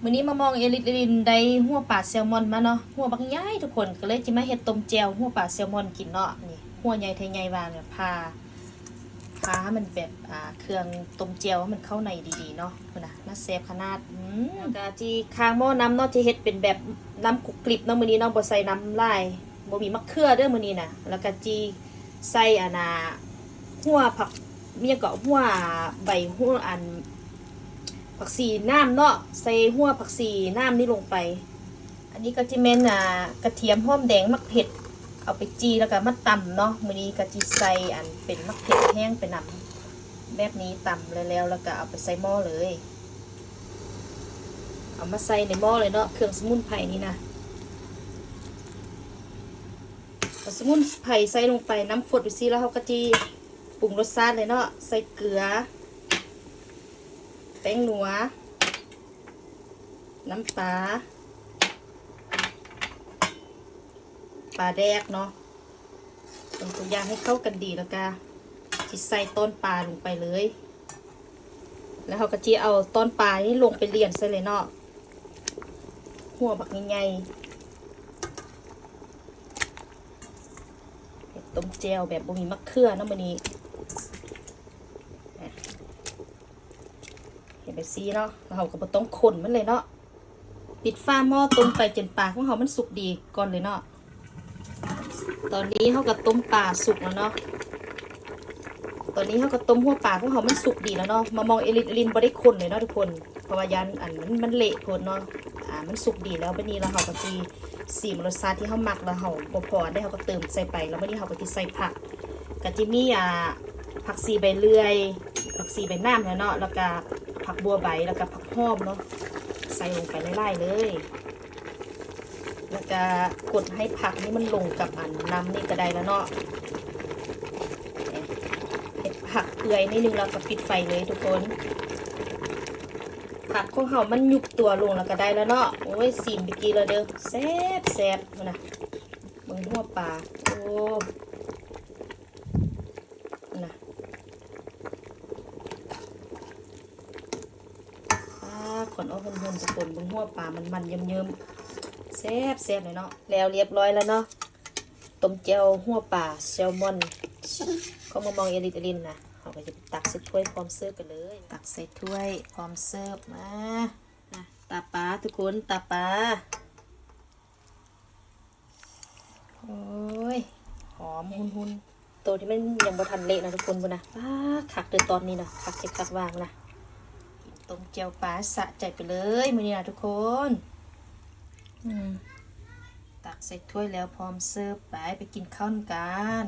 ມື້ນີ້ມາມອງເອລິດເອລິນໄດ້ຫົວປາແຊລມອນມາເນາະ, ຫົວບັກໃຫຍ່ທຸກຄົນ, ກໍເລີຍຊິມາເຮັດຕົ້ມແຈ່ວຫົວປາແຊລມອນກິນເນາະ. ນີ້ຫົວໃຫຍ່ແທ້ໃຫຍ່ວ່າ ຜ່າ ຜ່າໃຫ້ມັນແບບ ອ່າ ເຄື່ອງຕົ້ມແຈ່ວໃຫ້ມັນເຂົ້າໃນດີໆເນາະ. ພຸ້ນນະ ໜ້າແຊບຂະໜາດ. ອືມ ແລ້ວກໍຊິຄ້າງໝໍ້ນຳເນາະ, ຊິເຮັດເປັນແບບນ້ຳກຸກກລິບເນາະມື້ນີ້ເນາະ, ບໍ່ໃສ່ນ້ຳຫຼາຍ, ບໍ່ມີໝາກເຂືອເດີ້ມື້ນີ້ນະ. ແລ້ວກໍຊິໃສ່ອັນນ່າ ຫົວຜັກ ມີຫຍັງເກາະ ຫົວໃບ ຫົວອັນ ຜັກຊີນ້ຳເນາະ, ໃສ່ຫົວຜັກຊີນ້ຳນີ້ລົງໄປ. ອັນນີ້ກໍຈະແມ່ນ ອ່າ ກະທຽມ ຫອມແດງ ໝາກເຜັດ ເອົາໄປຈີ່ແລ້ວກໍມາຕຳເນາະ. ມື້ນີ້ກໍຈະໃສ່ອັນເປັນໝາກເຜັດແຫ້ງໄປນຳ ແບບນີ້ຕຳແລ້ວໆ ແລ້ວກໍເອົາໄປໃສ່ໝໍ້ເລີຍ. ເອົາມາໃສ່ໃນໝໍ້ເລີຍເນາະ ເຄື່ອງສະໝຸນໄພນີ້ນະ. ເອົາສະໝຸນໄພໃສ່ລົງໄປ ນ້ຳຟົດໄປຊີ້ ແລ້ວເຮົາກໍຈະປຸງລົດຊາດເລີຍເນາະ, ໃສ່ເກືອ ແປ້ງນົວ ນ້ຳປາ ປາແດກເນາະ, ຄົນທຸກຢ່າງໃຫ້ເຂົ້າກັນດີ ແລ້ວກະຊິໃສ່ຕ້ອນປາລົງໄປເລີຍ. ແລ້ວເຮົາກໍຊິເອົາຕ້ອນປານີ້ລົງໄປລຽນໃສ່ເລີຍເນາະ, ຫົວບັກໃຫຍ່ໆ. ເຮັດຕົ້ມແຈ່ວແບບບໍ່ມີໝາກເຂືອເນາະມື້ນີ້. ເຮັດແບບຊີ້ເນາະ, ແລ້ວເຮົາກໍບໍ່ຕ້ອງຄົນມັນເລີຍເນາະ. ປິດຝາໝໍ້ ຕົ້ມໄປຈົນປາຂອງເຮົາມັນສຸກດີກ່ອນເລີຍເນາະ. ຕອນນີ້ເຮົາກໍຕົ້ມປາສຸກແລ້ວເນາະ. ຕອນນີ້ເຮົາກໍຕົ້ມຫົວປາຂອງເຮົາມັນສຸກດີແລ້ວເນາະ. ມາມອງເອລິດເອລິນບໍ່ໄດ້ຄົນເລີຍເນາະທຸກຄົນ, ເພາະວ່າຢ້ານອັນ ມັນ ມັນເລະໂພດເນາະ. ອ່າ ມັນສຸກດີແລ້ວ, ບັດນີ້ລະເຮົາກໍຊິ ຊີມລົດຊາດທີ່ເຮົາມັກ ລະເຮົາບໍ່ພໍອັນໃດເຮົາກໍເຕີມໃສ່ໄປ. ລະບັດນີ້ເຮົາກໍຊິໃສ່ຜັກ, ກໍຈະມີ ອ່າ ຜັກຊີໃບເລື່ອຍ, ຜັກຊີໃບໜາມຫັ້ນເນາະ, ລະກະຜັກບົວໃບ, ລະກະຜັກຫອມເນາະ, ໃສ່ລົງໄປຫຼາຍໆເລີຍ. ລະກະກົດໃຫ້ຜັກນີ້ມັນລົງກັບອັນນ້ຳນີ້ກະໄດ້ລະເນາະ. ເຮັດຜັກເປື່ອຍໜ້ອຍໜຶ່ງລະກະປິດໄຟເລີຍທຸກຄົນ. ຜັກຂອງເຮົາມັນຍຸບຕົວລົງລະກະໄດ້ລະເນາະ. ໂອ້ຍ ຊີມໄປກີ້ລະເດີ້, ແຊບໆ. ພຸ້ນນະ ເບິ່ງຫົວປາ, ໂອ້ ນະ ອາ ຄວັນອອກຮຸ່ນໆ ທຸກຄົນ. ເບິ່ງຫົວປາມັນໆ ເຍິ້ມໆ ແຊບໆເລີຍເນາະ. ແລ້ວລຽບຮ້ອຍແລ້ວເນາະ, ຕົ້ມແຈ່ວຫົວປາແຊລມອນຂອງມາມອງເອລິດເອລິນນະ. ເຮົາກໍຈະຕັກໃສ່ຖ້ວຍພ້ອມເສີບກັນເລີຍ. ຕັກໃສ່ຖ້ວຍພ້ອມເສີບ. ມາ ຕາປາທຸກຄົນ, ຕາປາ. ໂອ້ຍ ຫອມຫຸ່ນໆ. ໂຕທີ່ມັນຍັງບໍ່ທັນເລະນະທຸກຄົນ. ພຸ້ນນະ ປາ ຄັກເດີ້ຕອນນີ້ນະ, ຄັກຊິຄັກວ່າງນະ. ກິນຕົ້ມແຈ່ວປາສະໃຈໄປເລີຍມື້ນີ້ນະທຸກຄົນ. ອືມ ຕັກໃສ່ຖ້ວຍແລ້ວພ້ອມເສີບໄປ, ໄປກິນເຂົ້ານຳກັນ.